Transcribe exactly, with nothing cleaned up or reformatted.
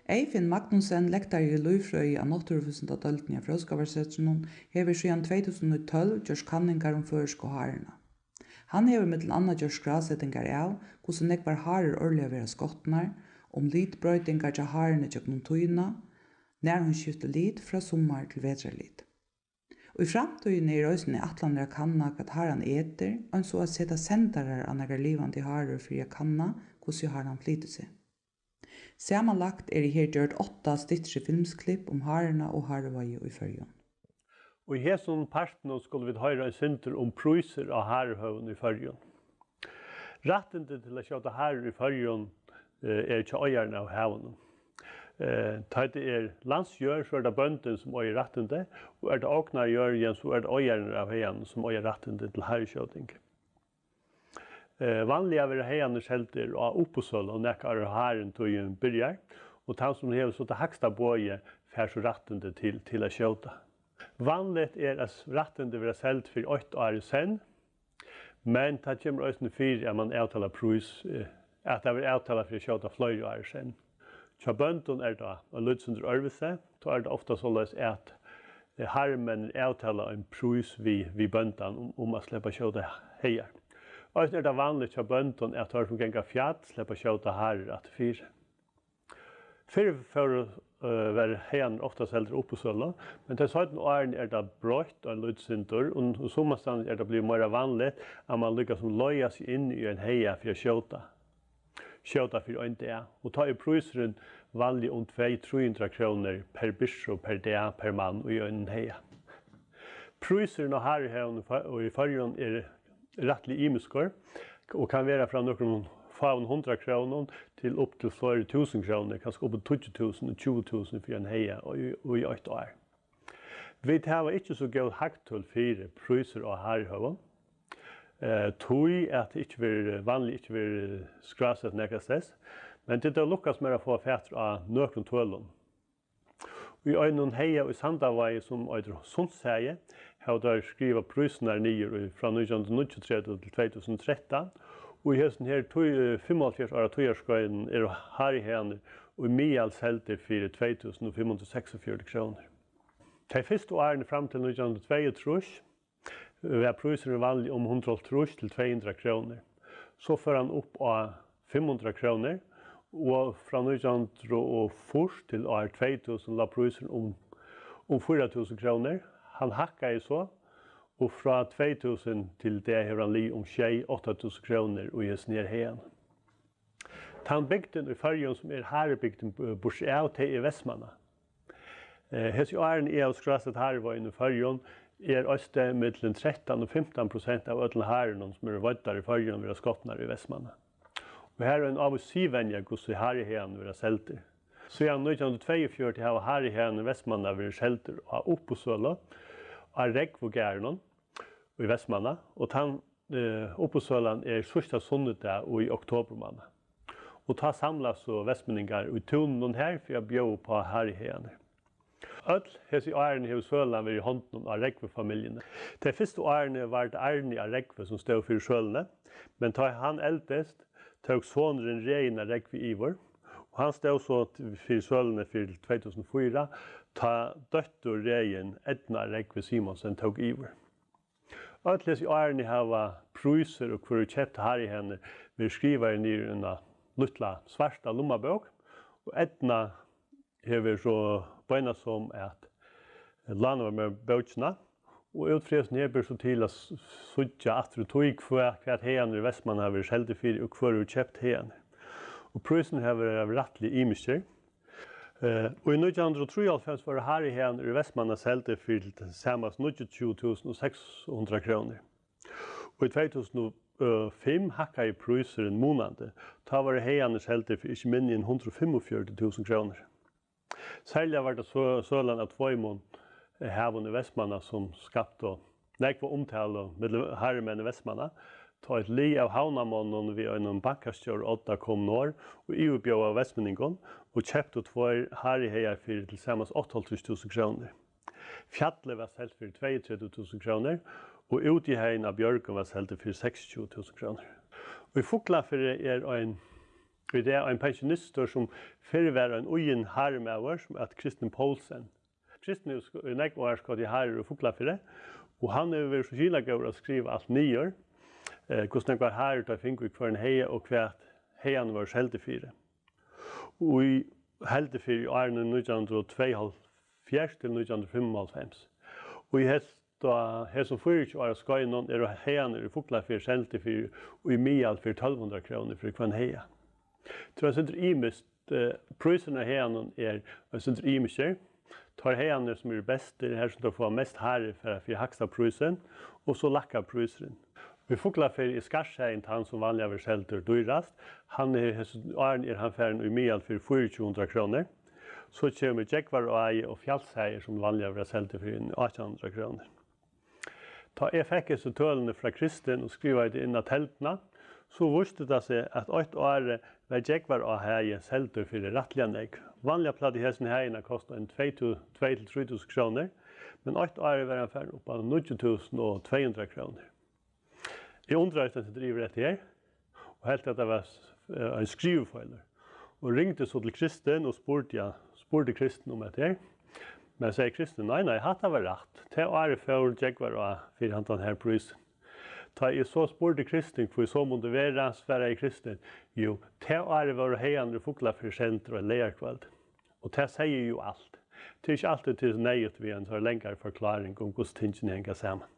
Eyfinn Magnussen, lektari í lívfrøði á Náttúruvísindadeildini á Fróðskaparsetrinum, hevur síðan tvey túsund og tólv gjørt kanningar um føroysku haruna. Hann hevur millum annað gjørt skrásetingar av, hvussu nógvar harur árliga verða skotnar, um litbroytingar hjá haruni gjøgnum tíðina, nær hon skiftir lit frá summar til vetrarlit. Í framtíðini eru eisini ætlanir at kanna, hvat haran etur, eins og at seta sendarar á nakrar livandi harur fyri at kanna, hvussu haran flytur seg. Samanlagt eru her gjørd átta styttri filmsklipp um haruna og haruveiðu í Føroyum. Og í hesum partinum skulu vit hoyra eitt sindur um prísir á haruhøgum í Føroyum. Rættindi til at skjóta harur í Føroyum, eh, er hjá eigaranum av hagunum. Eh, tá tað er landsjørð, so er tað bóndin, sum eigur rættindi, og er tað ognarjørð, ja, so er tað eigarin av haganum, sum eigur rættindi til haruskjóting. Eh, vanliga verða hagarnir seldir á uppboðssølu, nakað áðrenn harutíðin byrjar, og tann, sum hevur so tað hægsta boðið, fær so rættindi til, til at skjóta. Vanligt er, at rættindi verða seld fyri eitt ár í senn, men tað kemur eisini fyri, at mann avtalar prís, eh, at tað verður avtalað fyri at skjóta fleiri ár í senn. Hjá bóndum er tað eitt lítið sindur øðrvísi. Tá er tað ofta soleiðis, at, eh, harumennir avtala ein prís við, við bóndan um, um at sleppa at skjóta hagar. Eisini er tað vanligt hjá bóndum, at teir, sum ganga fjall, sleppa at skjóta harur afturfyri. Fyrr fóru, eh, var hagarnir ofta seldir á uppboðssølu, men tey seinnu árini er tað broytt ein lítið sindur, og, og summastaðni er tað blivið meira vanligt, at mann líka sum leigar seg inn í ein haga fyri at skjóta, skjóta fyri ein dag, og tá er prísurin vanliga um tvey, trý hundrað krónur per byrsu per dag per mann í einum haga. Prísurin á haruhøgum í Før-, í Føroyum er rættiliga ymiskur og kann vera frá nøkrum fáum hundrað krónum til upp til fleiri túsund krónur, kanska upp í tíggju túsund og tjúgu túsund fyri ein haga í, í eitt ár. Vit hava ikki so góð hagtøl fyri prísir á haruhøgum, eh, tí at tað ikki verður, vanliga ikki verður skrásett nakrastaðni, men tað hevur lukkast mær at fáa fatur á nøkrum tølum. Í einum haga í Sandavági, sum eitur Sundshagi, hava teir skrivað prísirnar niður í, frá nítjan hundrað og níggjuogtretivu til tvey túsund og trettan, og í hesum her tí, eh, fimmoghálvfjerðs ára tíðarskeiðinum eru haruhagarnir í miðal seldir fyri tvey túsund og fimm hundrað og seksogfjøruti krónur. Tey fyrstu árini fram til nítjan hundrað og tveyogtrýss var prísurin vanliga um hundrað og hálvtrýss til tvey hundrað krónur. So fór hann upp á fimm hundrað krónur, og frá nítjan hundrað og fýrs til ár tvey túsund lá prísurin um, um fýra túsund krónur. Hann hækkaði so, og frá tvey túsund til í dag hevur hann ligið um sjey, átta túsund krónur í hesum her haganum. Tann bygdin í Føroyum, sum er harubygdin, b-, burturav, tað er Vestmanna. Eh, hesi árini eg havi skrásett haruveiðuna í Føroyum, er eitt stað millum trettan og fimtan prosent av øllum harunum, sum eru veiddar í Føroyum, verða skotnar í Vestmanna. Og har er ein ávís siðvenja, hvussu haruhagarnir verða seldir. Síðan nítjan hundrað og tveyogfjøruti hava haruhagarnir í Vestmanna verið seldir á uppboðssølu á Rógvugarðinum í Vestmanna, og tann, eh, uppboðssølan er síðsta sunnudag í oktobermánað. Og tá samlast so vestmenningar í túninum har fyri at bjóða upp á haruhagarnar. Øll hesi árini hevur sølan verið í hondunum á Rógvu-familjuni. Tey fyrstu árini var tað Árni á Rógvu, sum stóð fyri søluni, men tá ið hann eldist, tók sonurin Regin á Rógvu yvir, og hann stóð so t-, fyri søluni fram til tvey túsund og fýra, tá dóttir Regin, Eydna á Rógvu Simonsen, tók yvir. Øll hesi árini hava prísir og hvør hevur keypt haruhagarnar verið skrivaðir niður í eina lítla svarta lummabók, og Eydna hevur so beinast um at lána mær bókina, og út frá hesum her ber so til at s-, síggja aftur í tíð, hvat, hvat hagarnir í Vestmanna hava verið seldir fyri, og hvør hevur keypt hagarnar. Og prísirnir hava verið rættiliga ymiskir. Eh, og í nítjan hundrað og trýoghálvfems vóru haruhagarnir í Vestmanna seldir fyri til samans níggjuogtjúgu túsund og seks hundrað krónur. Og í tvey túsund og fimm hækkaði prísurin munandi. Tá vóru hagarnir seldir fyri ikki minni enn hundrað og fimmogfjøruti túsund krónur. Serliga var tað sø-, sølan av tveimum, eh, hagum í Vestmanna, sum skapti nógva umtalu millum harumenn í Vestmanna, tá eitt lið av havnarmonnum við einum bankastjóra á odda kom norð og yvirbjóðaði vestmenningum og keyptu tveir haruhagar fyri til samans áttaoghálvtrýss túsund krónur. Fjallið var selt fyri tveyogtretivu túsund krónur, og Útiheiðin á Bjørgum var seldur fyri seksogtjúgu túsund krónur. Í Fuglafirði er ein Í dag ein pensjonistur, sum fyrr var ein íðin harumaður, sum æt Kristin Poulsen. Kristin hevur sk-, í nógv ár skotið harur í Fuglafirði, og hann hevur verið so skilagóður at skriva alt niður, eh, hvussu nógvar harur teir fingu í hvørjum haga og hvat hagarnir vóru seldir fyri. Og í, heldur fyri í árunum nítjan hundrað og tveyoghálvfjerðs til nítjan hundrað og fimmoghálvfems. Og í hetta, hesum fýraogtjúgu ára skeiðinum eru hagarnir í Fuglafirði seldir fyri í miðal fyri tólv hundrað krónur fyri hvønn haga. Tað er eitt sindur ymiskt, eh, prísurin á haganum er eitt sindur ymiskur. Teir hagarnir, sum eru bestir, har sum teir fáa mest harur, fara fyri hægsta prísin, og so lækkar prísurin. Í Fuglafirði er Skarðshagin tann, sum vanliga verður seldur dýrast. Hann er, hesi árini er hann farin í miðal fyri fýraogtjúgu hundrað krónur. So kemur Gjógvaráhagi og Fjallshagi, sum vanliga verða seldir fyri átjan hundrað krónur. Tá eg fekk hesi tølini frá Kristin og skrivaði tað inn á telduna, so vísti tað seg, at eitt ár var Gjógvaráhagi seldur fyri rættiliga nógv. Vanliga plagdi hesin hagin at kosta ein tvey tú-, tvey til trý túsund krónur, men eitt ár var hann farin upp á níggju túsund og tvey hundrað krónur. Eg undraðist eitt sindur yvir hetta her, og helt, at tað var, eh, ein skrivifeilur. Og ringdi so til Kristin og spurdi, ja, spurdi Kristin um hetta her. Men segði Kristin, nei, nei, hatta var rætt. Tað árið fór Gjógvará fyri handan har prísin. Tá eg so spurdi Kristin, hví so mundi vera, svaraði Kristin, jú, tað árið vóru hagarnir í Fuglafirði seldir eitt leygarkvøld. Og tað segði jú alt. Tað er ikki altíð, tað er neyðugt við ein so langari forkláring um, hvussu tingini hanga saman.